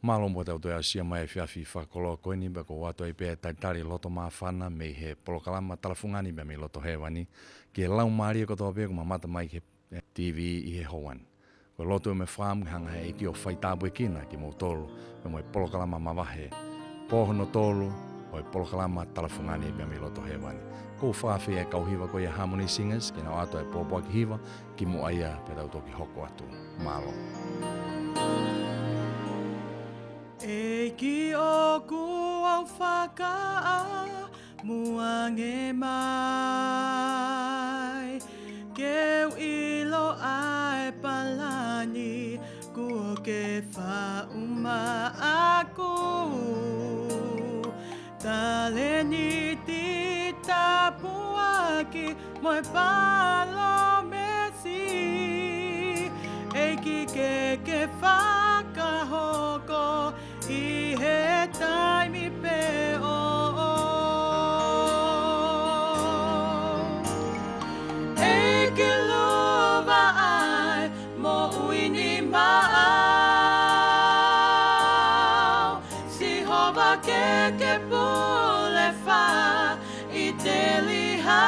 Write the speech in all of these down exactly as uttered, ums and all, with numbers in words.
Mālō mo tau toe aʻusia mai e efiafi fakakoloa ko eni, pea ʻoku ou ʻoatu ai pē e talitali loto māfana mei he polokalama Talafungani pea mei loto Hēvani ki he laumālie kotoa pē ʻoku mamata mai ki he T V ʻi he houa ni. Ko e lotu ʻoku mau fakaʻamu ke hanga ʻe he ʻEiki ʻo faitāpuekina kimoutolu pea mo e polokalama mavahe, pō hono tolu ʻo e polokalama Talafungani pea mei loto Hēvani. ʻOku ou fakaafeʻi e kau hiva ko ia Harmony Singers ke nau ʻoatu e pōpoaki hiva kimuʻa ia pea tau toki hoko atu. Mālō. ʻEiki, ʻoku ou fakaʻamu ange mai ke u ʻilo ʻa e palani kuo ke faʻu maʻaku. Talēniti, tāpuaki mo e palōmesi, ʻEiki, ke ke fakahoko ʻi he taimi pē ʻoʻou. ʻEiki, lava ʻa e moʻui ni maʻau. Sihova, ke ke pule faʻiteliha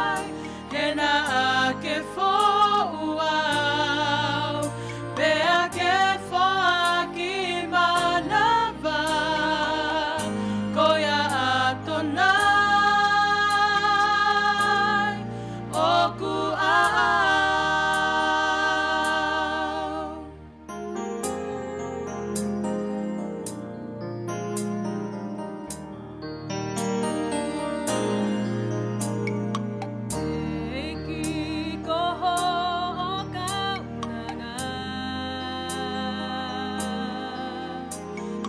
ai. He naʻa ke foʻu au, pea ke foaki manava. Ko ia ʻAtonai ʻoku ʻaʻau. ʻEiki, ko hoʻo kaunanga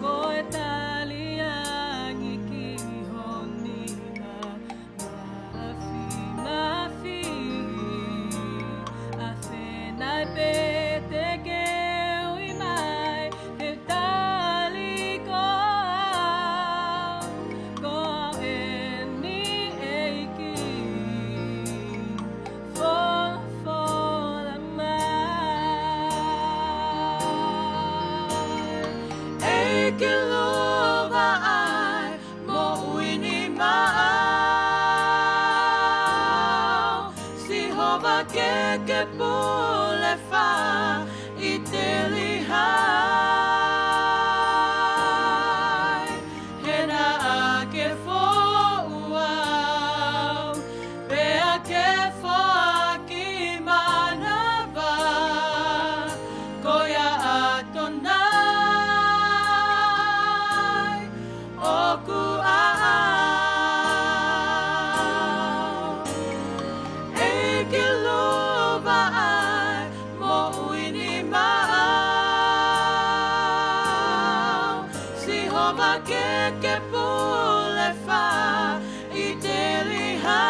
ko e taliangi ki ho ninga māfimafi. ʻAfenai pē te ke ui mai, te u tali koe au, ko au eni ʻEiki. Folofola mai. ʻEiki, lava ʻa e moʻui ni maʻau. Sihova, ke ke pule faʻiteliha ai. He naʻa ke foʻu au, pea ke foaki manava. Ko ia ʻAtonai ʻoku ʻaʻau. ʻEiki, lava ʻa e moʻui ni maʻau. Sihova, ke ke pule faʻiteliha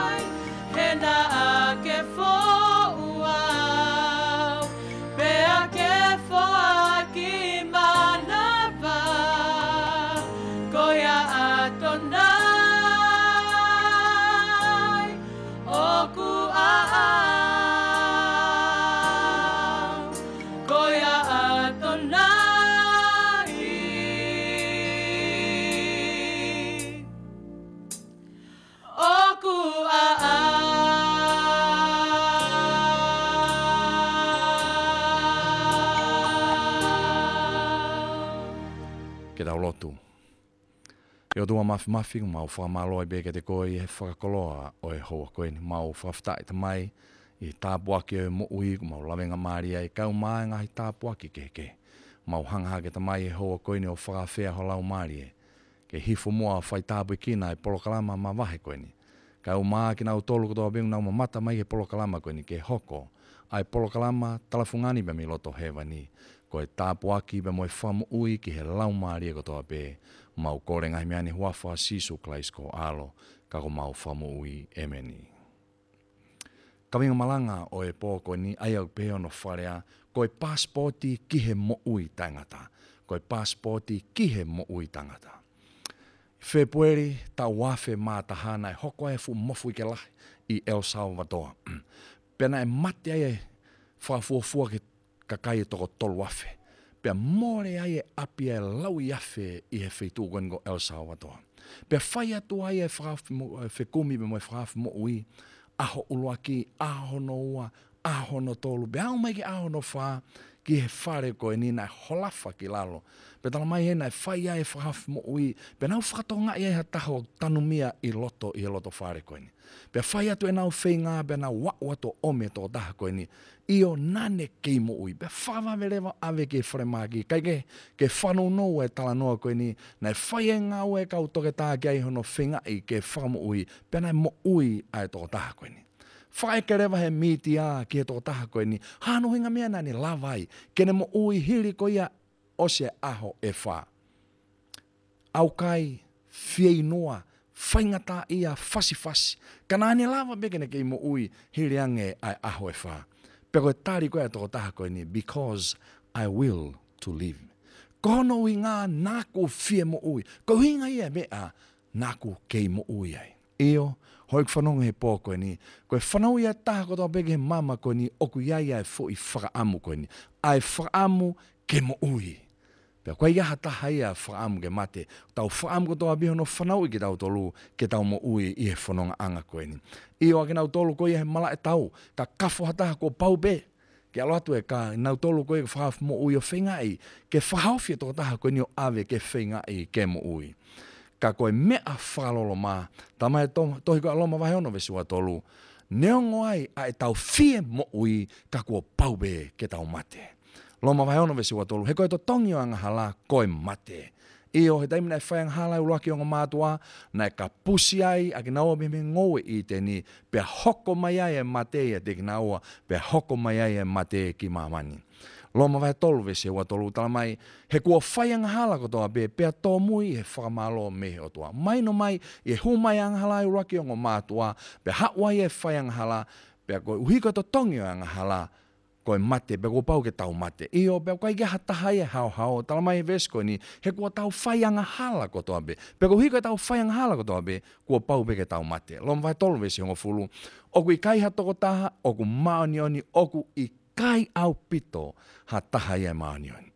ai. He naʻa ke foʻu au, pea ke foaki manava. Ko ia ʻAtonai ʻoku ʻaʻau. Ko ia ʻAtonai ʻoku ʻaʻau. Ke tau lotu. ʻE ʻOtua Māfimafi, ʻoku mau fakamālō ai pē kiate koe ʻi he fakakoloa ʻo e houa ko eni. Mau fakafetaʻi, Tamai, ʻi he tāpuaki ʻo e moʻui, ʻoku mau lavengamālie ai, kae ʻumaʻā e ngaahi tāpuaki kehekehe. Mau hanga hake, Tamai, ʻi he houa ko eni ʻo fakaafeʻi ho Laumālie ke hifo muʻa ʻo faitāpuekina e polokalama mavahe ko eni. Kae ʻumaʻā kinautolu kotoa pē ʻoku nau mamata mai ki he polokalama ko eni, ke hoko ʻa e polokalama Talafungani pea mei loto Hēvani ko e tāpuaki pea mo e fakamoʻui ki he laumālie kotoa pē. Mau kole e ngaahi meʻa ni ʻi he huafa ʻo Sīsū Kalaisi ko ho ʻAlo, ka ko homau Fakamoʻui. ʻĒmeni. Kaveinga malanga ʻo e pō ko eni, ʻa ia ʻoku pehē hono fakalea, ko e paasipooti ki he moʻui taʻengata. Ko e paasipooti ki he moʻui taʻengata. Fēpueli taʻu ua afe mā taha naʻe hoko ai e fuʻu mofuike lahi ʻi El Salvador. Pea naʻe mate ai e fakafuofua ki he kakai ʻe toko tolu afe. Pea mole ai e ʻapi ʻe lauiafe ʻi he feituʻu ko eni ko El Salvador. Pea fai atu ai e fakahaofi mo-, e fekumi pea mo e fakahaofi moʻui, ʻaho ʻuluaki, ʻaho hono ua, ʻaho hono tolu, pea aʻu mai ki he ʻaho hono fā, ki he fale ko eni naʻe holafa ki lalo. Pea tala mai heni naʻe fai ai e fakahaofi moʻui, pea nau fakatokangaʻi ai ha taha ʻoku tanumia ʻi loto, ʻi he loto fale ko eni. Pea fai atu ʻenau feinga, pea nau aʻu atu ʻo ʻomi e tokotaha ko eni. ʻIo, naʻa ne kei moʻui. Pea fakavave leva ʻo ʻave ki he falemahaki. Kae kehe, ke fanongo e talanoa ko eni, naʻe fai e ngāue e kau toketā ki ai hono feingaʻi ke fakamoʻui, pea naʻe moʻui ʻa e tokotaha ko eni. Fakaʻeke leva ʻe he mītia ki he tokotaha ko eni, ha hono ʻuhinga meʻa naʻa ne lava ai ke ne moʻui hili ko ia ʻosi e ʻaho ʻe fā. ʻAukai, fieinua, faingataʻaʻia, fasifasi. Ka naʻa ne lava pē ke ne kei moʻui hili ange ʻa e ʻaho ʻe fā. Pea ko e tali ko ē ʻa e tokotaha ko eni, "Because I will to live." Ko hono ʻuhinga naʻa ku fie moʻui. Ko e ʻuhinga ia e meʻa naʻa ku kei moʻui ai. ʻIo, houʻeiki fanongo he pō ko eni, ko e fanauʻi ʻa e taha kotoa pē ki he maama ko eni, ʻoku ʻi ai ʻa e foʻi fakaʻamu ko eni. ʻA e fakaʻamu ke moʻui. Pea ʻoku ʻikai ha taha ia ʻe fakaʻamu ke mate. Tau fakaʻamu kotoa pē hono fanauʻi kitautolu ke tau moʻui ʻi he fonongaʻanga ko eni. ʻIo, ʻa kinautolu ko ia he malaʻe tau, ka kafo ha taha kuo pau pē ke ʻalu atu e kau, nautolu ko ia ke fakahaofi moʻui ʻo feingaʻi ke fakahaofi e tokotaha ko eni ʻo ʻave ke feingaʻi ke moʻui. Ka ko e meʻa fakaloloma, tala mai e to-, tohi ko ia Loma vahe ono veesi ua tolu, neongo ai ʻa ʻetau fie moʻui ka kuo pau pē ke tau mate. Loma vahe ono veesi ua tolu, he ko e totongi ʻo e angahala ko e mate. ʻIo, he taimi naʻe fai angahala e ʻuluaki ongo mātuʻa, naʻe kapusi ai ʻa kinaua mei he ngoue ʻi ʻĪteni, pea hoko mai ai e mate ʻiate kinaua, pea hoko mai ai e mate ki māmani. Loma vahe tolu veesi ua tolu tala mai, he kuo fai angahala kotoa pē, pea tōmui he fakamālō mei he ʻOtua. Mahino mai, ʻi he hū mai angahala e ʻuluaki ongo mātuʻa, pea haʻu ai e fai angahala, pea koeʻuhi ko e totongi ʻo e angahala, ko e mate, pea kuo pau ke tau mate. ʻIo, pea ʻoku ʻikai ke ʻi ai ha taha ia ʻe haohao, tala mai he veesi ko eni, he kuo tau fai angahala kotoa pē. Pea koeʻuhi ko ʻetau fai angahala kotoa pē, kuo pau pē ke tau mate. Loma vahe tolu veesi hongofulu, ʻoku ʻikai ha tokotaha ʻoku māʻoniʻoni, ʻoku ʻikai ʻaupito ha taha ia ʻe māʻoniʻoni.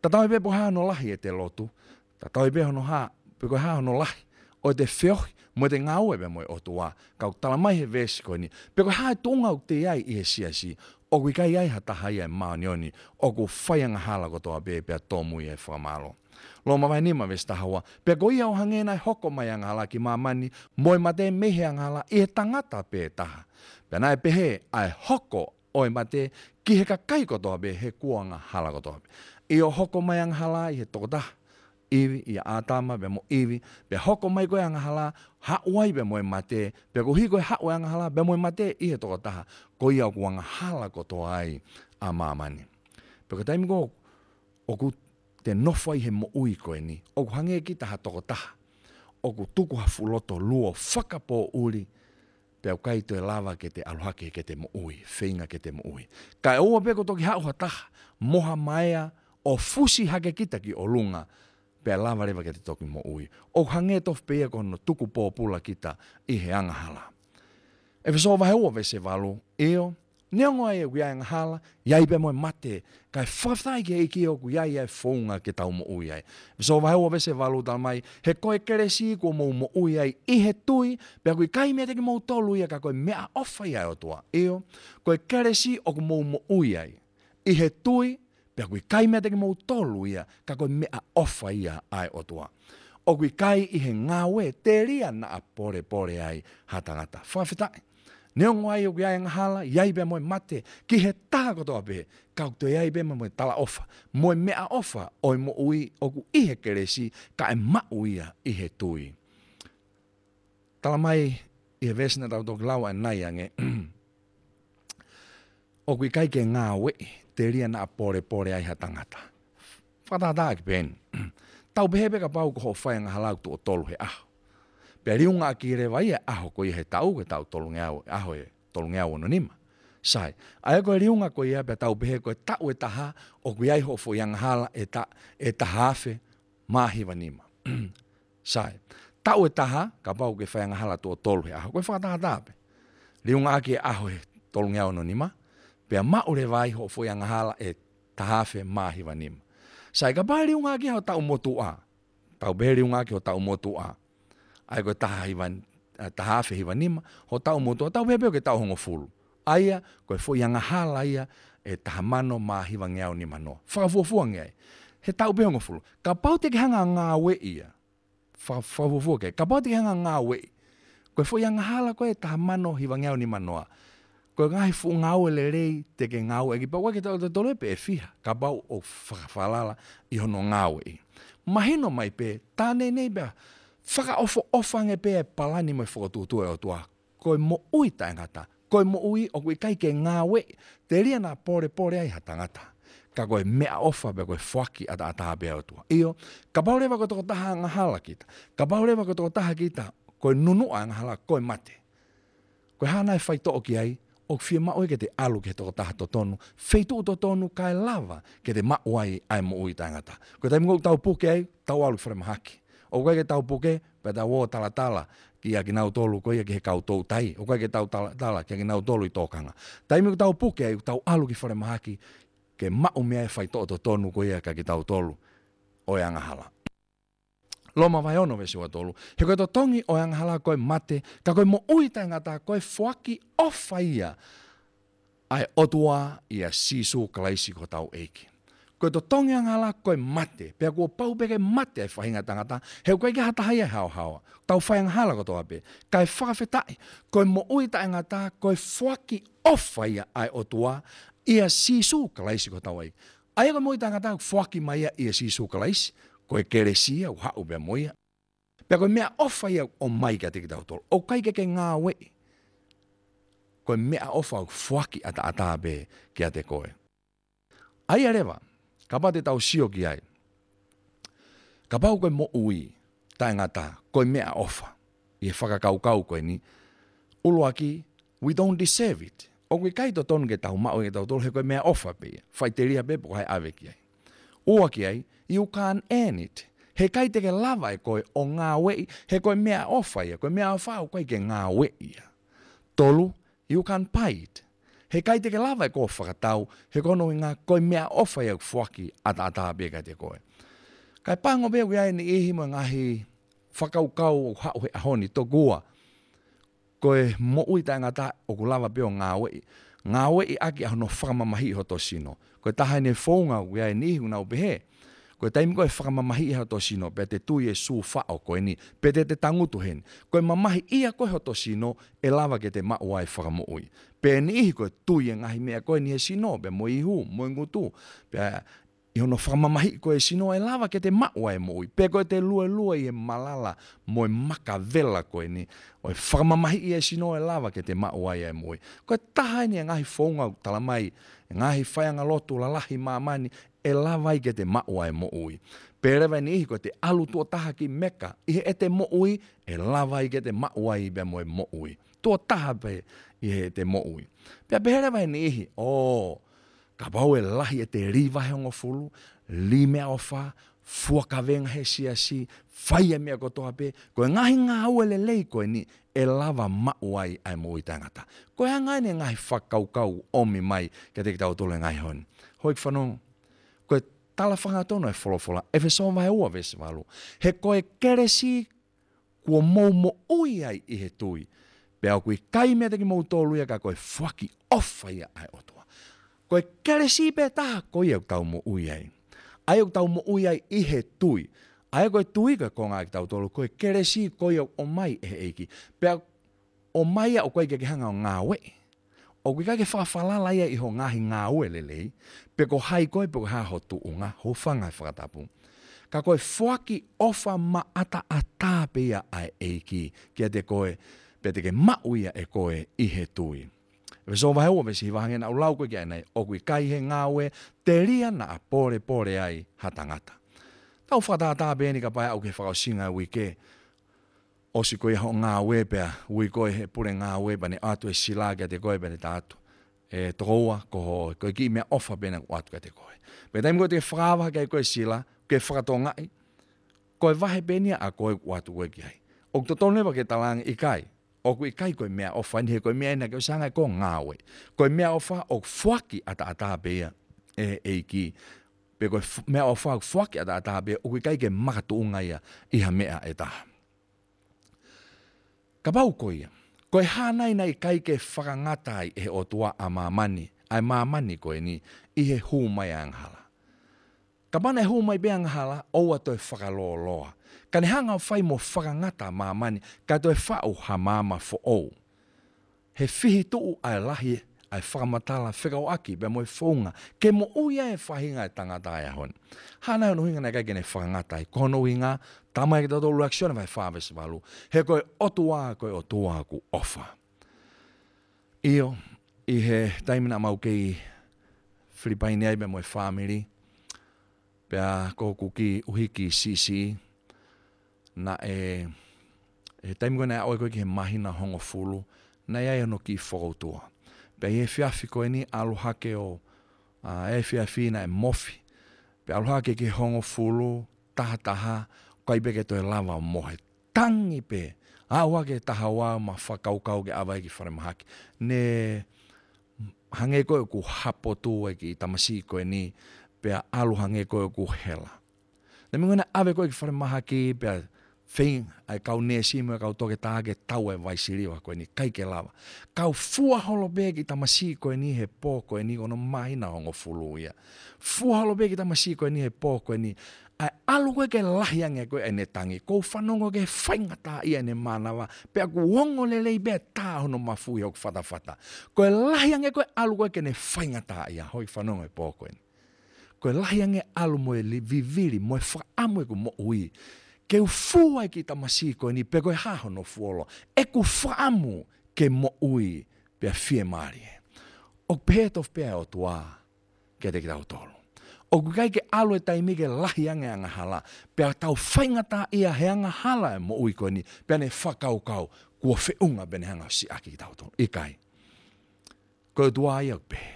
Tatau ai pē pe ko e hā hono lahi ʻete lotu, tatau ai pē hono hā, pe ko e hā hono lahi ʻo ʻete feohi mo ʻete ngāue pea mo e ʻOtua, ka ʻoku tala mai he veesi ko eni, pe ko e hā e tuʻunga ʻoku te ʻi ai ʻi he siasi, ʻoku ʻikai ʻi ai ha taha ia ʻe māʻoniʻoni, ʻoku fai angahala kotoa pē, pea tōmui he fakamālō. Loma vahe nima veesi taha ua, pea ko ia ʻo hangē naʻe hoko mai angahala ki māmani, mo e mate mei he angahala ʻi he tangata pē taha. Pea naʻe pehē ʻa e hoko ʻo e mate ki he kakai kotoa pē, he kuo angahala kotoa pē. ʻIo, hoko mai angahala ʻi he tokotaha, ʻIvi, ʻia ʻĀtama pea mo ʻIvi, pea hoko mai ko e angahala, haʻu ai pea mo e mate, pea koeʻuhi ko e haʻu e angahala pea mo e mate ʻi he tokotaha, ko ia ʻoku angahala kotoa ai ʻa māmani. Pea ko e taimi ko ē ʻoku te nofo ai he moʻui ko eni, ʻoku hangē kita ha tokotaha ʻoku tuku ha fuʻu loto luo fakapoʻuli, pea ʻoku ʻikai toe lava ke te ʻalu hake ke te moʻui, feinga ke te moʻui. Kae ʻoua pē kuo toki haʻu ha taha mo ha maea ʻo fusi hake kita ki ʻolunga, pea lava leva ke te toki moʻui. ʻOku hangē tofu pē ia ko hono tuku pōpula kita ʻi he angahala. ʻEfesō vahe ua veesi valu, ʻio, neongo ai ʻoku ʻi ai e angahala, ʻi ai pea mo e mate, kae fakafetaʻi ki he ʻEiki ʻoku ʻi ai ʻa e founga ke tau moʻui ai. ʻEfesō vahe ua veesi valu tala mai, he ko e kelesi kuo mou moʻui ai ʻi he tui, pea ʻoku ʻikai meiate kimoutolu ia ka ko e meʻaʻofa ia ʻa e ʻOtua. ʻIo, ko e kelesi ʻoku mou moʻui ai ʻi he tui, pea ʻoku ʻikai meiate kimoutolu ia, ka ko e meʻaʻofa ia ʻa e ʻOtua. ʻOku ʻikai ʻi he ngāue telia naʻa polepole ai ha tangata. Fakafetaʻi. Neongo ai ʻoku ʻi ai e angahala, ʻi ai pea mo e mate, ki he taha kotoa pē, ka ʻoku toe ʻi ai pē mo e talaʻofa, mo e meʻaʻofa ʻo e moʻui ʻoku ʻi he kelesi, kae maʻu ia ʻi he tui. Tala mai ʻi he veesi naʻa tau toki lau ʻanenai ange, ʻoku ʻikai ke ngāueʻi telia naʻa polepole ai ha tangata. Fakatātā ki peni. Tau pehē pē kapau ko hoʻo fai angahala ʻoku tuʻo tolu he ʻaho. Pea liunga ʻaki leva ia e ʻaho ko ia he taʻu, ko e taʻu tolungeau, ʻaho ʻe tolungeau ono nima. Sai, ʻa ia ko e liunga ko ia pea tau pehē ko e taʻu ʻe taha, ʻoku ʻi ai hoʻo foʻi angahala ʻe ta-, ʻe taha afe mā hiva nima. Sai, taʻu ʻe taha, kapau ke fai angahala tuʻo tolu he ʻaho, ko e fakatātā pē. Liunga ʻaki e ʻaho he tolungeau ono nima, pea maʻu leva ai hoʻo foʻi angahala ʻe taha afe mā hiva nima. Sai, kapau ʻe liunga ʻaki hoʻo taʻu motuʻa, tau pehē liunga ʻaki hoʻo taʻu motuʻa, ʻa ia ko e taha hiva, ʻa, taha afe hiva nima, hoʻo taʻu motuʻa, tau pehē pē ʻoku ke taʻu hongofulu. ʻA ia, ko e foʻi angahala ia ʻe taha mano mā hivangeau nima noa. Fakafuofua ange ai. He taʻu pē hongofulu. Kapau te ke hanga ʻo ngāueʻi ia. Fa-, fakafuofua ke. Kapau te ke hanga ʻo ngāueʻi. Ko e foʻi angahala ko ē ʻe taha mano hivangeau nima noa. Ko e ngaahi fuʻu ngāue lelei te ke ngāueʻaki pea ʻoku ʻikai ke tau tatole pe ʻe fiha. Kapau ʻoku fakafalala ʻi hono ngāueʻi. Mahino mai pē, tā nei nei pea fakaʻofoʻofa ange pē e palani mo e fokotuʻutuʻu ʻa e ʻOtua. Ko e moʻui taʻengata. Ko e moʻui ʻoku ʻikai ke ngāueʻi. Telia naʻa pōlepole ai ha tangata. Ka ko e meʻaʻofa pea ko e foaki ʻataʻatā pē ʻa e ʻOtua. ʻIo, kapau leva ko e tokotaha angahala kita. Kapau leva ko e tokotaha kita, ko e nunuʻa angahala, ko e mate. Ko e hā naʻe faitoʻo ki ai, ʻoku fiemaʻu ia ke te ʻalu ki he tokotaha totonu, feituʻu totonu kae lava ke te maʻu ai ʻa e moʻui taʻengata. Ko e taimi ʻoku tau puke ai, tau ʻalu ki falemahaki. ʻOku ʻikai ke tau puke, pea tau ō talatala kiate kinautolu ko ia ki he kau toutai. ʻOku ʻikai ke tau talatala kiate kinautolu ʻi tōkanga. Taimi ʻoku tau puke ai, tau ʻalu ki falemahaki, ke maʻu mei ai e faitoʻo totonu ko ia kiate kitautolu ʻo e angahala. Loma vahe ono veesi ua tolu. He ko e totongi ʻo e angahala ko e mate, ka ko e moʻui taʻengata ko e foaki ʻofa ia ʻa e ʻOtua ʻia Sīsū Kalaisi ko hotau ʻEiki. Ko e totongi angahala ko e mate, pea kuo pau pē ke mate ʻa e faʻahinga tangata, he ʻoku ʻikai ke ʻi ai ha taha ia ʻe haohaoa. Tau fai angahala kotoa pē. Kae fakafetaʻi, ko e moʻui taʻengata, ko e foaki ʻofa ia ʻa e ʻOtua, ʻia Sīsū Kalaisi ko hotau ʻEiki. ʻA ia ko e moʻui taʻengata ʻoku foaki mai ia ʻia Sīsū Kalaisi, ko e kelesi ia ʻoku haʻu pea mo ia. Pea ko e meʻaʻofa ia ʻoku ʻomai kiate kitautolu. ʻOku ʻikai ke ke ngāueʻi. Ko e meʻaʻofa ʻoku foaki ʻataʻatā pē kiate koe. ʻA ia leva, kapau te tau sio ki ai. Kapau ko e moʻui taʻengata, ko e meʻaʻofa. ʻI he fakakaukau ko eni, ʻuluaki, we don't deserve it. ʻOku ʻikai totonu ke tau maʻu ia ʻe tautolu he ko e meʻaʻofa pē ia. Faʻiteliha pē pe ko hai ʻave ki ai. Ua ki ai, you can't earn it. He ʻikai te ke lava ʻe koe ʻo ngāueʻi, he ko e meʻaʻofa ia, ko e meʻaʻofa ʻoku ʻikai ke ngāueʻi ia. Tolu, you can't buy it. He ʻikai te ke lava ʻe koe ʻo fakatau, he ko hono ʻuhinga ko e meʻaʻofa ia ʻoku foaki ʻataʻatā pē kiate koe. Kae pango pē ʻoku ʻi ai e niʻihi mo e ngaahi fakakaukau ʻoku haʻu he ʻaho ni tokua ko e moʻui taʻengata ʻoku lava pē ʻo ngāueʻi. Ngāueʻi ʻaki ʻa hono fakamamahiʻi hoto sino. Ko e taha eni e founga ʻoku ʻi ai e niʻihi ʻoku nau pehē. Ko e taimi ko ē ʻe fakamamahiʻi ai hoto sino, pea te tui e sūfaʻo ko eni, pe te te tangutu heni. Ko e mamahiʻi ia ko ē hoto sino, ʻe lava ke te maʻu ai e fakamoʻui. Pea niʻihi ko e tui e ngaahi meʻa ko eni he sino, pea mo e ihu, mo e ngutu. Pea ʻi hono fakamamahiʻi ko ē e sino ʻe lava ke te maʻu ai e moʻui. Pe ko e te luelue ʻi he malala mo e makavela ko eni. ʻO e fakamamahiʻi e sino ʻe lava ke te maʻu ai e moʻui. Ko e taha eni e ngaahi founga ʻoku talamai, e ngaahi faiʻanga lotu lalahi ʻi māmani, ʻe lava ai ke te maʻu ai e moʻui. Pea leva e niʻihi ko e te ʻalu tuʻo taha ki Meka, ʻi heʻete moʻui, ʻe lava ai ke te maʻu ai pea mo e moʻui. Tuʻo taha pē ʻi heʻete moʻui. Pea pehē leva e niʻihi, ʻō, kapau ʻe lahi ʻete lī vahe hongofulu, lī meʻaʻofa, fua kavenga he siasi, fai e meʻa kotoa pē, ko e ngaahi ngāue lelei ko eni, ʻe lava maʻu ai ʻa e moʻui taʻengata. Ko e anga eni e ngaahi fakakaukau ʻomi mai kiate kitautolu he ngaahi ʻaho ni. Hoi ki fanongo, ko e tala fanga tonu e folofola, ʻEfesō vahe ua veesi valu. He ko e kelesi kuo mou moʻui ai ʻi he tui. Pea ʻoku ʻikai meiate kimoutolu ia ka ko e foaki ʻofa ia ʻa e ʻOtua. Ko e kelesi pē taha ko ia ʻoku tau moʻui ai. ʻA ia ʻoku tau moʻui ai ʻi he tui. ʻA ia ko e tui ko e konga ʻa kitautolu, ko e kelesi ko ia ʻoku ʻomai ʻe he ʻEiki. Pea ʻomai ia ʻoku ʻikai ke ke hanga ʻo ngāueʻi. ʻOku ʻikai ke fakafalala ia ʻi hoʻo ngaahi ngāue lelei, pe ko hai koe, pe ko e hā ho tuʻunga, ho fanga he fakatapu. Ka ko e foaki ʻofa maʻataʻatā pē ia ʻa e ʻEiki kiate koe, pea te ke maʻu ia ʻe koe ʻi he tui. ʻEfesō vahe ua veesi hiva, hangē naʻa ku lau ko ē ki ai ʻanenai, ʻoku ʻikai he ngāue, telia naʻa pōlepole ai ha tangata. Tau fakatātā pē eni kapau ʻe aʻu ki he fakaʻosinga e uike, ʻosi ko ia hoʻo ngāue pea ui koe he pule ngāue pea ne ʻoatu e sila kiate koe pea ne tā atu. ʻE tokoua, ko ho, ko e kiʻi meʻaʻofa pē ena kuo ʻoatu kiate koe. Pea taimi ko ē te ke fakaava hake ai ko ē e sila, ke fakatokangaʻi, ko e vahe pē eni ia ʻa koe kuo ʻoatu koe ki ai. ʻOku totonu leva ke talaange ʻikai. ʻOku ʻikai ko e meʻaʻofa eni, he ko e meʻa ena ke ʻosi hanga ʻe koe ʻo ngāue. Ko e meʻaʻofa ʻoku foaki ʻataʻatā pē ia ʻe he ʻEiki. Pe ko e f-, meʻaʻofa ʻoku foaki ʻataʻatā pē, ʻoku ʻikai ke makatuʻunga ia ʻi ha meʻa ʻe taha. Kapau ko ia, ko e hā nai naʻe ʻikai ke fakangata ai ʻe he ʻOtua ʻa māmani, ʻa e māmani ko eni ʻi he hū mai ʻa e angahala? Kapau naʻe hū mai pē angahala, ʻoua toe fakalōloa. Ka ne hanga ʻo fai mo fakangata māmani, kae toe faʻu ha maama foʻou. He fihituʻu ʻa e lahi ʻa e fakamatala fekauʻaki pea mo e founga ke moʻui ai e faʻahinga ʻo e tangata ʻi he ʻaho ni. Hā nai hono ʻuhinga naʻe ʻikai ke ne fakangata ai? Ko hono ʻuhinga, talamai ʻe kitautolu ʻuluaki Sione vahe fā veesi valu, he ko e ʻOtua, ko e ʻOtua ʻoku ʻofa. ʻIo, ʻi he taimi naʻa mau kei Filipaini ai pea mo e fāmili, pea ko ʻeku kiʻi ʻuhiki siʻisiʻi, naʻe, he taimi ko ē naʻe aʻu ai ko ē ki he māhina hongofulu, naʻe ʻi ai hono kiʻi fokoutua. Pea ʻi he efiafi ko eni ʻalu hake ʻo, ʻa, efiafi naʻe mofi. Pea ʻalu hake ki he hongofulu, taha taha, ʻikai pē ke toe lava ʻo mohe. Tangi pē, aʻu hake taha ua mo fakakaukau ke ʻave ki falemahaki. Ne hangē ko ē ʻoku hapo atu e kiʻi tamasiʻi ko eni, pea ʻalu hangē ko ē ʻoku hela. Ne mingona ʻave ko ē ki falemahaki, pea feinga ʻa e kau neesi mo e kau toketā ke tau e vaisiliva ko eni, ʻikai ke lava. Kau fua holo pē kiʻi tamasiʻi ko eni he pō ko eni, ko hono māhina hongofulu ia. Fua holo pē kiʻi tamasiʻi ko eni he pō ko eni. ʻA e ʻalu ko ē ke lahi ange ko ē ʻene tangi, ʻoku ou fanongo ki he faingataʻaʻia ʻene mānava, pea ʻoku ongo lelei pē ʻa e tā hono mafu ʻi hoku fatafata. Ko e lahi ange ko ē ʻalu ko ē ke ne faingataʻaʻia, hoi fanongo he pō ko eni. Ko e lahi ange ʻalu mo e li-, vivili, mo e fakaʻamu ʻeku moʻui. Ke u fua e kiʻi tamasiʻi ko eni, pe ko e hā hono fuoloa. ʻEku fakaʻamu ke moʻui, pea fiemālie. ʻOku pehē tofu pē ʻa e ʻOtua kiate kitautolu. ʻOku ʻikai ke ʻalu e taimi ke lahi ange angahala, pea tau faingataʻaʻia he angahala e moʻui ko eni, pea ne fakakaukau, kuo feʻunga pea ne hanga ʻo siʻaki kitautolu. ʻIkai. Ko e ʻOtua ia ʻoku pehē.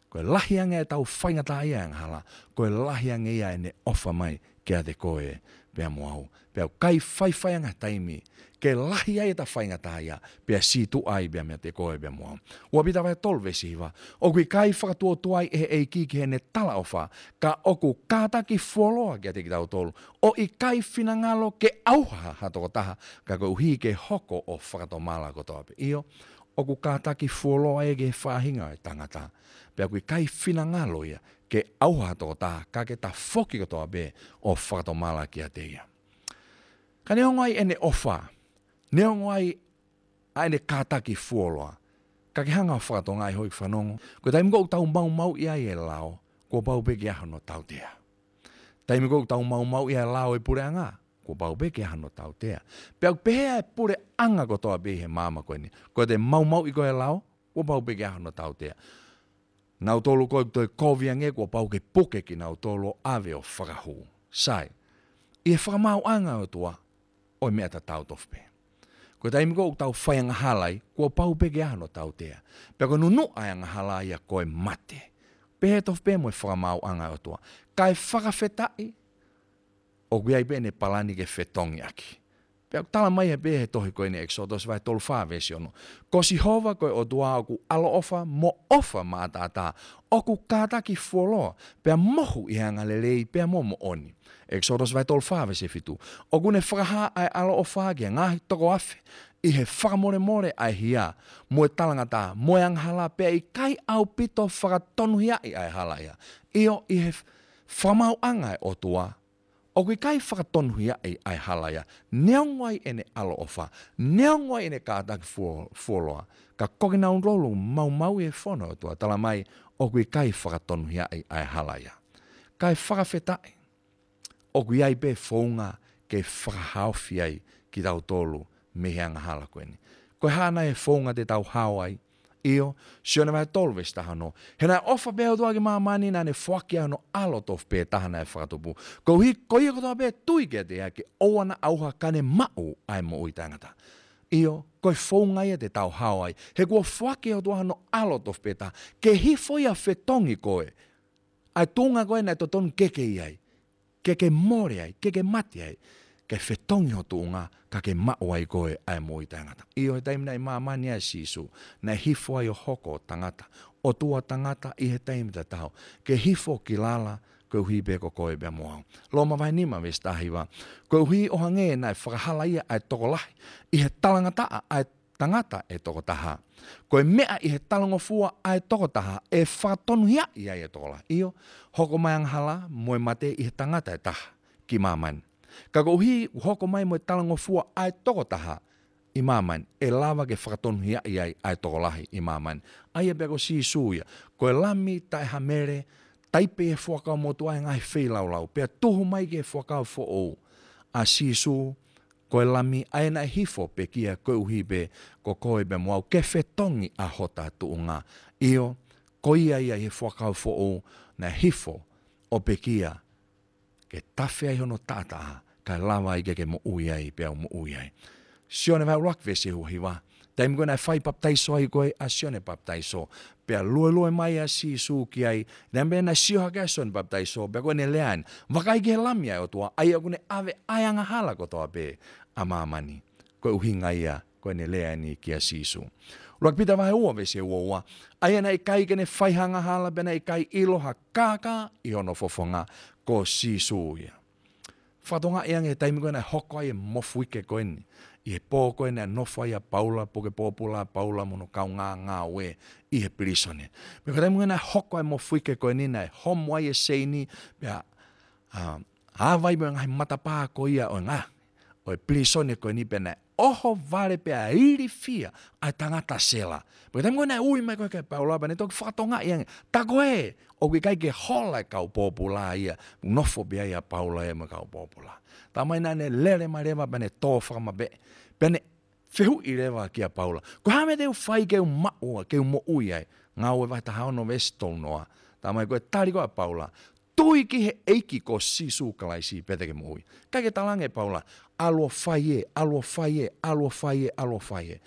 Ko e lahi ange ʻetau faingataʻaʻia angahala, ko e lahi ange ia ʻene ʻofa mai kiate koe pea mo au. Pea ʻoku ʻikai faifai ange ha taimi ke lahi ai ʻeta faingataʻaʻia, pea sītuʻa ai pea meiate koe pea mo au. Ua Pita vahe tolu veesi hiva, ʻoku ʻikai fakatuotuai ʻe he ʻEiki ki heʻene talaʻofa, ka ʻoku kātaki fuoloa kiate kitautolu, ʻo ʻikai finangalo ke ʻauha ha tokotaha, ka koeʻuhi ke hoko ʻo fakatomala kotoa pē. ʻIo, ʻoku kātaki fuoloa ia ki he faʻahinga ʻo e tangata. Pea ʻoku ʻikai finangalo ia ke ʻauha ha tokotaha, ka ke tafoki kotoa pē ʻo fakatomala kiate ia. Ka neongo ai ʻene ʻofa, neongo ai ʻa ʻene kātaki fuoloa, ka ke hanga ʻo fakatokangaʻi, hoi fanongo, ko e taimi ko ē ʻoku tau maumauʻi ai e lao, kuo pau pē ke ʻi ai hono tautea. Taimi ko ē ʻoku tau maumauʻi ai e lao ʻo e puleʻanga, kuo pau pē ke ʻi ai hono tautea. Pea ʻoku pehē ʻa e puleʻanga kotoa pē ʻi he māmani ko eni. Ko ʻete maumauʻi ko ē e lao, kuo pau pē ke ʻi ai hono tautea. Nautolu ko ē ʻoku toe kovi ange, kuo pau ke puke kinautolu ʻo ʻave ʻo fakahū. Sai. ʻI he fakamaauʻanga ʻo e ʻOtua, ʻoku ʻi ai e meʻa tatau tofu pē. Ko e taimi ko ē ʻoku tau fai angahala ai, kuo pau pē ke ʻi ai hono tautea. Pea ko e nunuʻa e angahala ia ko e mate. Pehē tofu pē mo e fakamaauʻanga ʻo e ʻOtua. Kae fakafetaʻi, ʻoku ʻi ai pē ʻene palani ke fetongi ʻaki. Pea ʻoku talamai pē he tohi ko eni ʻEkisoto vahe tolu fā veesi ono. Ko Sihova ko e ʻOtua ʻoku ʻaloʻofa mo ʻofa maʻataʻatā, ʻoku kātaki fuoloa, pea mohu ʻi he angalelei pea mo moʻoni. ʻEkisoto vahe tolu fā veesi fitu. ʻOku ne fakahā ʻa e ʻaloʻofa ki he ngaahi toko afe, ʻi he fakamolemole ʻa e hia, mo e talangataʻa, mo e angahala, pea ʻikai ʻaupito fakatonuhiaʻi ʻa e hala ia. ʻIo, ʻi he fakamaauʻanga ʻo e ʻOtua, ʻoku ʻikai fakatonuhiaʻi ʻa e hala ia, neongo ai ʻene ʻaloʻofa, neongo ai ʻene kātaki fuo-, fuoloa, ka ko kinautolu maumauʻi e fono ʻo e ʻOtua, talamai ʻoku ʻikai fakatonuhiaʻi ʻa e hala ia. Kae fakafetaʻi, ʻoku ʻi ai pē founga ke fakahaofi ai kitautolu mei he angahala ko eni. Ko e hā nai e founga te tau hao ai? ʻIo, Sione vahe tolu veesi taha ono. He naʻe ʻofa pehē ʻa e ʻOtua ki māmani naʻa ne foaki ʻa hono ʻAlo tofu pē taha naʻe fakatupu. Koeʻuhi ko ia kotoa pē ʻe tui kiate ia ke ʻoua naʻa ʻauha ka ne maʻu ʻa e moʻui taʻengata. ʻIo, ko e founga ia te tau hao ai. He kuo foaki ʻe he ʻOtua hono ʻAlo tofu pē taha. Ke hifo ia ʻo fetongi koe. ʻA e tuʻunga ko ē naʻe totonu ke ke ʻi ai. Ke ke mole ai, ke ke mate ai. ke fetongi ho tuʻunga, ka ke maʻu ai koe ʻa e moʻui taʻengata. ʻIo, he taimi naʻe ʻi māmani ai ʻa Sīsū, naʻe hifo ai ʻo hoko ʻo tangata, ʻo tuʻu ʻo tangata ʻi he taimi tatau, ke hifo ki lala, koeʻuhi pē ko koe pea mo au. Loma vahe nima veesi taha hiva, koeʻuhi ʻo hangē naʻe fakahalaia ʻa e tokolahi ʻi he talangataʻa ʻa e tangata ʻe toko taha, ko e meʻa ʻi he talangofua ʻa e toko taha ʻe fakatonuhiaʻi ai ʻa e tokolahi. ʻIo, hoko mai angahala mo e mate ʻi he tangata ʻe taha ki māmani. Ka koeʻuhi ʻoku hoko mai mo e talangofua ʻa e toko taha ʻi māmani, ʻe lava ke fakatonuhiaʻi ai ʻa e tokolahi ʻi māmani. ʻA ia pea ko Sīsū ia, ko e lami taʻehamele, taipe ʻi he fuakava motuʻa ʻi he ngaahi feilaulau, pea tuhu mai ki he fuakava foʻou ʻa Sīsū, ko e lami ʻa ia naʻe hifo ʻo pekia koeʻuhi pē ko koe pea mo au, ke fetongi ʻa hota tuʻunga. ʻIo, ko ia ia ʻi he fuakava foʻou naʻe hifo ʻo pekia, ke tafe ai hono taʻataʻa, kae lava ai ke ke moʻui ai, pea u moʻui ai. Sione vahe ʻuluaki veesi ua hiva. Taimi ko ē naʻe fai papitaiso ai ko ē ʻa Sione Papitaiso, pea luelue mai ʻa Sīsū ki ai, naʻe meʻa naʻe sio hake ʻa Sione Papitaiso, pea ko ʻene lea eni, vakai ki he Lami ʻa e ʻOtua, ʻa ia ʻoku ne ʻave ʻa e angahala kotoa pē ʻa māmani. Ko e ʻuhinga ia ko ʻene lea eni kia Sīsū. ʻUluaki Pita vahe ua veesi ua ua. ʻA ia naʻe ʻikai ke ne fai ha angahala, pea naʻe ʻikai ʻilo ha kākā ʻi hono fofonga, ko Sīsū ia. Fakatokangaʻi ange he taimi ko ē naʻe hoko ai e mofuike ko eni, ʻi he pō ko ē naʻe nofo ai ʻa Paula, puke pōpula ʻa Paula mo hono kaungā ngāue ʻi he pilīsone. Pea ko e taimi ko ē naʻe hoko ai e mofuike ko eni naʻe homo ai e seini, pea, ʻa, ʻave ai mo e ngaahi matapā ko ia ʻo e ngaahi ʻo e pilīsone ko eni pea naʻe ʻohovale pea ilifia ʻa e tangata sela. Pea taimi ko ē naʻe ui mai ko ē kia Paula pea ne toki fakatokangaʻi ange, tā ko ē, ʻoku ʻikai ke hola e kau pōpula ia, nofo pē ai ʻa Paula ia mo e kau pōpula. Tā mai naʻa ne lele mai leva pea ne tō fakamapeʻe. Pea ne fehuʻi leva kia Paula, ko e hā e meʻa te u fai ke u maʻu, ke u moʻui ai? Ngāue vahe taha ono veesi tolu noa. Tā mai ko e tali ko ē ʻa Paula, tui ki he ʻEiki ko Sīsū Kalaisi pea te ke moʻui. ʻIkai ke talaange ʻe Paula, ʻalu ʻo fai ē, ʻalu ʻo fai ē, ʻalu ʻo fai ē, ʻalu ʻo fai ē.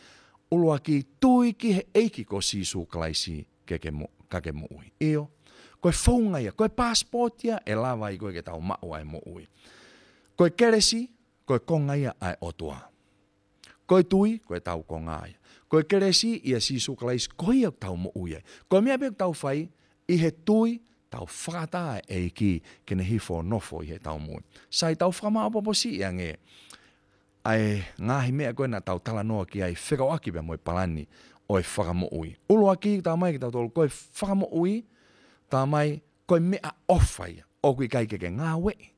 ʻUluaki, tui ki he ʻEiki ko Sīsū Kalaisi ke ke mo-, ka ke moʻui. ʻIo, ko e founga ia, ko e passport ia ʻe lava ai ko ē ke tau maʻu ʻa e moʻui. Ko e kelesi, ko e konga ia ʻa e ʻOtua. Ko e tui, ko ʻetau konga ia. Ko e kelesi ʻia Sīsū Kalaisi, ko ia ʻoku tau moʻui ai. Ko e meʻa pē ʻoku tau fai, ʻi he tui, tau fakaʻatā e ʻEiki ke ne hifo ʻo nofo ʻi heʻetau moʻui. Sai, tau fakamāʻopoʻopo siʻi ange ʻa e ngaahi meʻa ko ē naʻa tau talanoa ki ai fekauʻaki pea mo e palani ʻo e fakamoʻui. ʻUluaki, tā mai kia tautolu, ko e fakamoʻui, tā mai, ko e meʻaʻofa ia. ʻOku ʻikai ke ke ngāueʻi.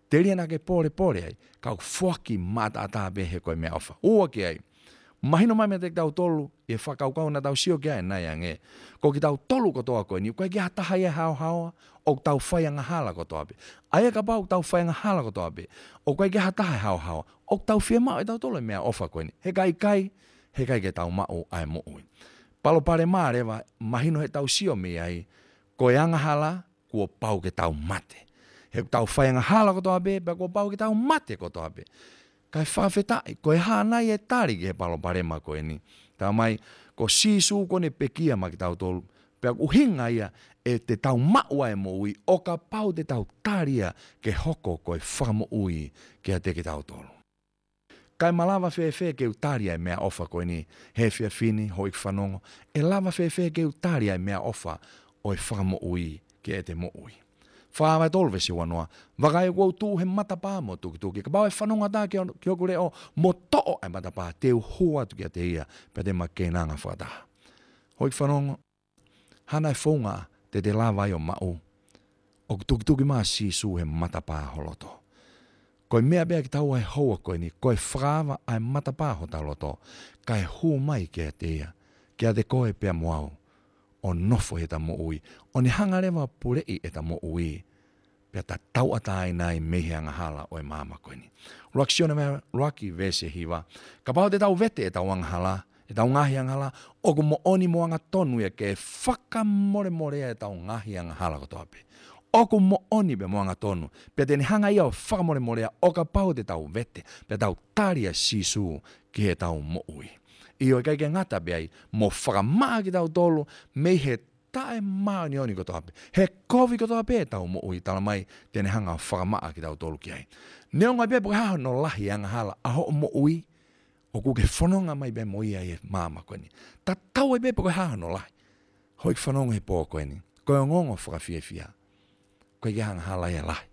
Telia naʻa ke polepole ai, ka ʻoku foaki maʻataʻatā pē he ko e meʻaʻofa. Ua ki ai. Mahino mai meiate kitautolu, ʻi he fakakaukau naʻa tau sio ki ai ʻanenai ange, ko kitautolu kotoa ko eni, ʻoku ʻikai ke ʻi ai ha taha ia ʻe haohaoa, ʻoku tau fai angahala kotoa pē. ʻA ia kapau ʻoku tau fai angahala kotoa pē, ʻoku ʻikai ke ʻi ai ha taha ʻe haohaoa, ʻoku tau fiemaʻu ʻe tautolu e meʻaʻofa ko eni. He ka ʻikai, he ʻikai ke tau maʻu ʻa e moʻui. Palopalema leva, mahino heʻetau sio mei ai, ko e angahala, kuo pau ke tau mate. He ʻoku tau fai angahala kotoa pē, pea kuo pau ke tau mate kotoa pē. Kae fakafetaʻi, ko e hā nai e tali ki he palopalema ko eni? Tā mai, ko Sīsū kuo ne pekia maʻa kitautolu, pea ʻoku ʻuhinga ia ʻe te tau maʻu ʻa e moʻui, ʻo kapau te tau tali ia ke hoko ko e fakamoʻui kiate kitautolu. Kae malava fēfē ke u tali ʻa e meʻaʻofa ko eni, he efiafi ni, houʻeiki fanongo, ʻe lava fēfē ke u tali ʻa e meʻaʻofa ʻo e fakamoʻui ke ʻete moʻui? Fakahā vahe tolu veesi ua noa, vakai kuo u tuʻu he matapā mo tukituki, kapau ʻe fanongo ha taha ki ho-, ki hoku leʻo, mo toʻo ʻa e matapā, te u hū atu kiate ia, pea te ma keinanga fakataha. Houʻeiki fanongo, hā nai e founga te te lava ai ʻo maʻu, ʻoku tukituki mai ʻa Sīsū he matapā ho loto. Ko e meʻa pē ʻa kitaua he houa ko eni, ko e fakaava ʻa e matapā hotau loto, kae hū mai kiate ia, kiate koe pea mo au, ʻo nofo heʻeta moʻui, ʻo ne hanga leva ʻo puleʻi ʻeta moʻui, pea ta tauʻatāina ai mei he angahala ʻo e māmani ko eni. ʻUluaki Sione vahe ʻuluaki veesi hiva. Kapau te tau vete ʻetau angahala, ʻetau ngaahi angahala, ʻoku moʻoni mo angatonu ia ke fakamolemolea ʻetau ngaahi angahala kotoa pē. ʻOku moʻoni pea mo angatonu, pea te ne hanga ia ʻo fakamolemolea ʻo kapau te tau vete, pea tau tali ʻa Sīsū ki heʻetau moʻui. ʻIo, ʻikai ke ngata pē ai, mo fakamaʻa kitautolu mei he taʻemāʻoniʻoni kotoa pē, he kovi kotoa pē ʻetau moʻui, talamai te ne hanga ʻo fakamaʻa kitautolu ki ai. Neongo pē pe ko e hā hono lahi e angahala ʻa hoʻo moʻui, ʻoku ke fononga mai pē mo ia ʻi he māmani ko eni. Tatau ai pē pe ko e hā hono lahi. Houʻeiki fanongo he pō ko eni, ko e ongoongo fakafiefia, ʻoku ʻikai ke angahala ia ʻe lahi,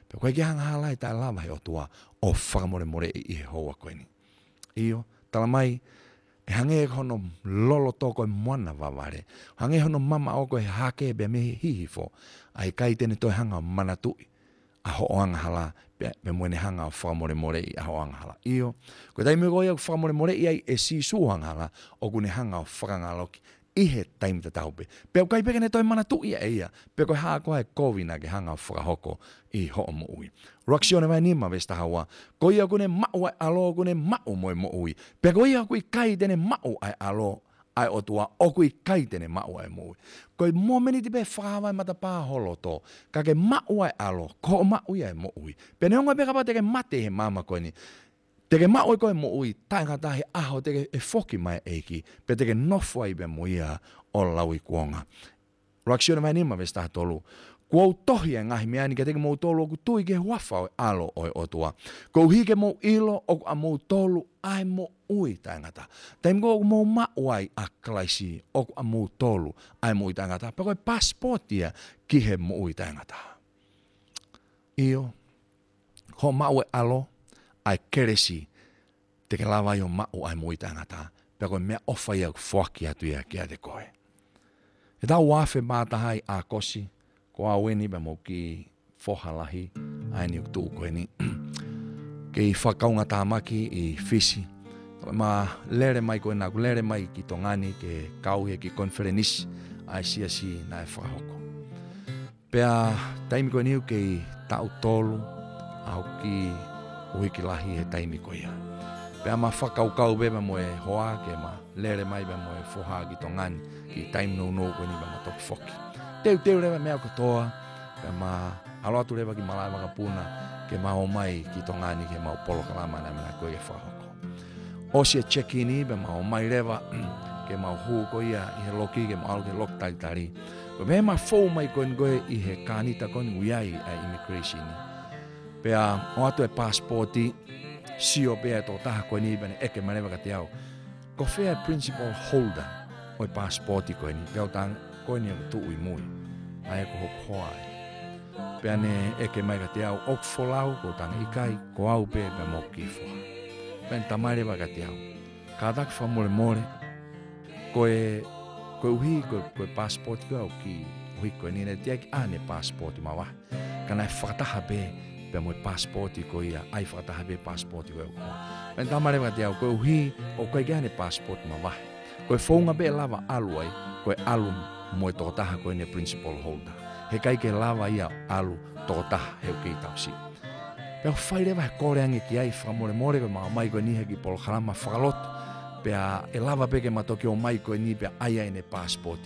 pea ʻoku ʻikai ke angahala ia ʻe taʻelava he ʻOtua ʻo fakamolemoleʻi ʻi he houa ko eni. ʻIo, talamai, ʻe hangē hono loloto ko e moana vavale, hangē hono mamaʻo ko e hahake pea mei he hihifo, ʻa ia ʻikai te ne toe hanga ʻo manatuʻi ʻa hoʻo angahala, pea, pea mo ʻene hanga ʻo fakamolemoleʻi ʻa hoʻo angahala. ʻIo, ko e taimi ko ia ʻoku fakamolemoleʻi ai ʻe Sīsū hoʻo angahala, ʻoku ne hanga ʻo fakangaloki ʻi he taimi tatau pē. Pea ʻoku ʻikai pē ke ne toe manatuʻi ia ʻe ia pe ko e hā koā e kovi naʻa ke hanga ʻo fakahoko ʻi hoʻo moʻui. ʻUluaki Sione vahe nima veesi taha ua, ko ia ʻoku ne maʻu ʻa e ʻAlo ʻoku ne maʻu mo e moʻui. Pea ko ia ʻoku ʻikai te ne maʻu ʻa e ʻAlo ʻa e ʻOtua ʻoku ʻikai te ne maʻu ʻa e moʻui. Ko e momeniti pē fakahā mai e matapā ho loto, ka ke maʻu ʻa e ʻAlo, ko hoʻo maʻu ia e moʻui. Pea neongo pē kapau te ke mate he māmani ko eni, te ke maʻu ʻe koe e moʻui taʻengata he ʻaho te ke, ʻe foki mai e ʻEiki, pea te ke nofo ai pē mo ia ʻo lauikuonga. ʻUluaki Sione vahe nima veesi taha tolu. Kuo u tohi ʻa e ngaahi meʻa ni kiate kimoutolu ʻoku tui ki he huafa ʻo e ʻAlo ʻo e ʻOtua, koeʻuhi ke mou ʻilo ʻoku ʻamoutolu ʻa e moʻui taʻengata. Taimi ko ē ʻoku mou maʻu ai ʻa Kalaisi, ʻoku ʻamoutolu ʻa e moʻui taʻengata. Pea ko e passport ia ki he moʻui taʻengata. ʻIo, hoʻo maʻu e ʻAlo, ʻa e kelesi, te ke lava ai ʻo maʻu ʻa e moʻui taʻengata, pea ko e meʻaʻofa ia ʻoku foaki atu ia kiate koe. He taʻu ua afe mā taha ʻi ʻAokosi, ko au eni pea mo e kiʻi foha lahi ʻa eni ʻoku tuʻu ko eni, kei fakakaungātāmaki ʻi Fisi. Ko ʻema lele mai ko ena, ʻeku lele mai ki Tonga ni ke kau he kiʻi konifelenisi ʻa e siasi naʻe fakahoko. Pea taimi ko eni ʻoku kei taʻu tolu ʻa hoku kiʻi ʻuhiki lahi he taimi ko ia. Pea ma fakakaukau pē pea mo e hoa ke ma lele mai pea mo e foha ki Tonga ni, kiʻi taimi nounou ko eni pea ma toki foki. Teuteu leva e meʻa kotoa, pea ma ʻalu atu leva ki malaʻe vakapuna, ke ma ō mai ki Tonga ni ki heʻemau polokalama naʻe mena ko ē ke fakahoko. ʻOsi e check-in pea mau ō mai leva, ke mau hū ko ia ʻi he loki, ke mau ʻalu ki he loki talitali. Ko e meʻa ma fou mai ko eni ko ē ʻi he kānita ko eni ʻoku ʻi ai ʻa e immigration. Pea ʻoatu e passport, sio pē ʻa e tokotaha ko eni pea ne ʻeke mai leva kiate au, ko fē e principal holder ʻo e passport ko eni, pea u talaange ko eni ʻoku tuʻu ʻi mui, ʻa ia ko hoku hoa ia. Pea ne ʻeke mai kiate au, ʻoku folau? Ko u talaange ʻikai, ko au pē pea mo hoku kiʻi foha. Pea ne talamai leva kiate au, kātaki fakamolemole, ko e, koeʻuhi, ko, ko e passport ko ē ʻoku kiʻi ʻuhiki ko eni naʻe teʻeki ʻi ai haʻane passport mavahe. Ka naʻe fakataha pē pea mo e passport ko ia, ʻa ia fakataha pē passport ko ē ʻoku. Pea ne talamai leva kiate au, koeʻuhi ʻoku ʻikai ke ʻi ai haʻane passport mavahe, ko e founga pē ʻe lava ʻalu ai, ko e ʻalu mo e tokotaha ko eni principal holder. He ʻikai ke lava ia ʻalu tokotaha he ʻoku kei tausi. Pea u fai leva he kole ange ki ai, fakamolemole ko ʻema ō mai ko eni he kiʻi polokalama fakalotu, pea ʻe lava pē ke ma toki ō mai ko eni pea ʻai ai ʻene passport.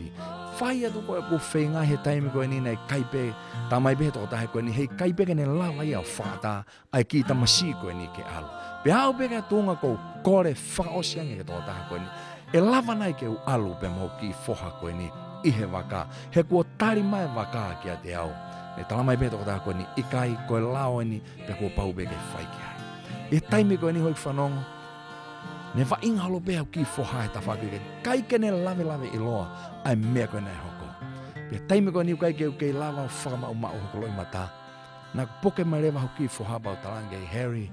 Fai atu ko ē ʻeku feinga he taimi ko eni naʻe ʻikai pē, talamai pē he tokotaha ko eni, heʻikai pē ke ne lava ia ʻo fakatā ʻa e kiʻi tamasiʻi ko eni ke ʻalu. Pea aʻu pē ki he tuʻunga ko u kole fakaʻosi ange ki he tokotaha ko eni, ʻe lava nai ke u ʻalu pea mo hoku kiʻi foha ko eni ʻi he vaka? He kuo tali mai e vaka kiate au. Ne talamai pē he tokotaha ko eni, ʻikai, ko e lao eni, pea kuo pau pē ke fai ki ai. ʻI he taimi ko eni, houʻeiki fanongo, ne vaʻinga holo pē hoku kiʻi foha he tafaʻaki ko ē, ʻikai ke ne lavelave ʻiloa ʻa e meʻa ko ē naʻe hoko. Pea taimi ko eni ʻoku ʻikai ke u kei lava ʻo fakamaʻumaʻu hoku loʻimata, naʻa ku puke mai leva hoku kiʻi foha pea u talaange, Harry,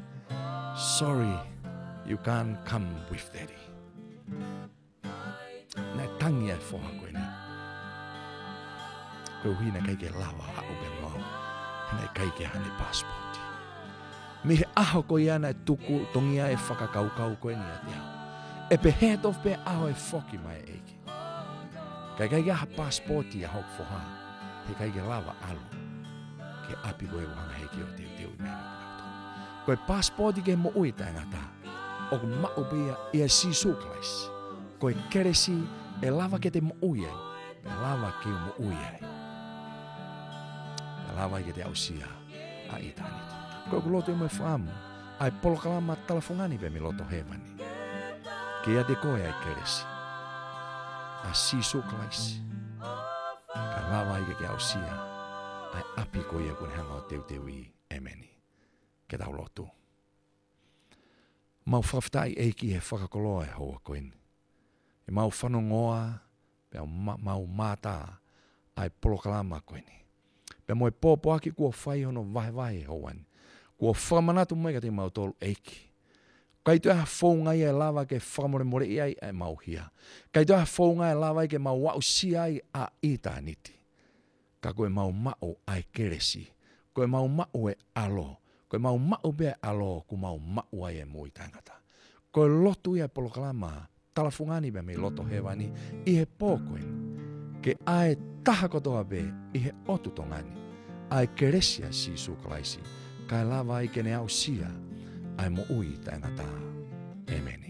sorry, you can't come with Daddy. Naʻe tangi ʻa e foha ko eni, koeʻuhi naʻe ʻikai ke lava ʻo haʻu pea mo au, he naʻe ʻikai ke ʻi ai haʻane passport. Mei he ʻaho ko ia naʻe tuku tongia e fakakaukau ko eni ʻiate au, ʻe pehē tofu pē ʻaho e foki mai e ʻEiki. Ka ʻikai ke ʻi ai ha passport ʻa hoku foha, he ʻikai ke lava ʻalu ki he ʻapi ko ē ʻoku hanga he ʻEiki ʻo teuteu e meʻa maʻanautolu. Ko e passport ki he moʻui taʻengata, ʻoku maʻu pē ia ʻia Sīsū Kalaisi. Ko e kelesi ʻe lava ke te moʻui ai, pea lava ke u moʻui ai, pea lava ai ke te aʻusia ʻa ʻitāniti. Ko ʻeku lotu mo e fakaʻamu, ʻa e polokalama Talafunga ni pē mei loto hēvani, ke ʻiate koe ʻa e kelesi ʻa Sīsū Kalaisi. lava ai ke ke aʻusia ʻa e ʻapi ko ia kuo ne hanga ʻo teuteuʻi. ʻĒmeni. Ke tau lotu. Mau fakafetaʻi ʻEiki he fakakoloa e houa ko eni. ʻE mau fanongoa, pea ma-, mau mātā ʻa e polokalama ko eni. Pea mo e pōpoaki kuo fai hono vahevahe he houa ni. Kuo fakamanatu mai kiate kimautolu ʻEiki. ʻIkai toe ʻi ai ha founga ia ʻe lava ke fakamolemoleʻi ai ʻemau hia. ʻIkai toe ʻi ai ha founga ʻe lava ai ke mau aʻusia ai ʻa ʻitāniti. Ka ko ʻemau maʻu ʻa e kelesi. Ko ʻemau maʻu e ʻAlo. Ko ʻemau maʻu pē ʻa e ʻAlo kuo mau maʻu ai e moʻui taʻengata. Ko e lotu ia e polokalama talafungani pē mei loto hēvani ʻi he pō ko eni. Ke ʻa e taha kotoa pē ʻi he ʻotu Tonga ni ʻa e kelesi ʻa Sīsū Kalaisi, kae lava ai ke ne aʻusia ʻa e moʻui taʻengata. ʻĒmeni.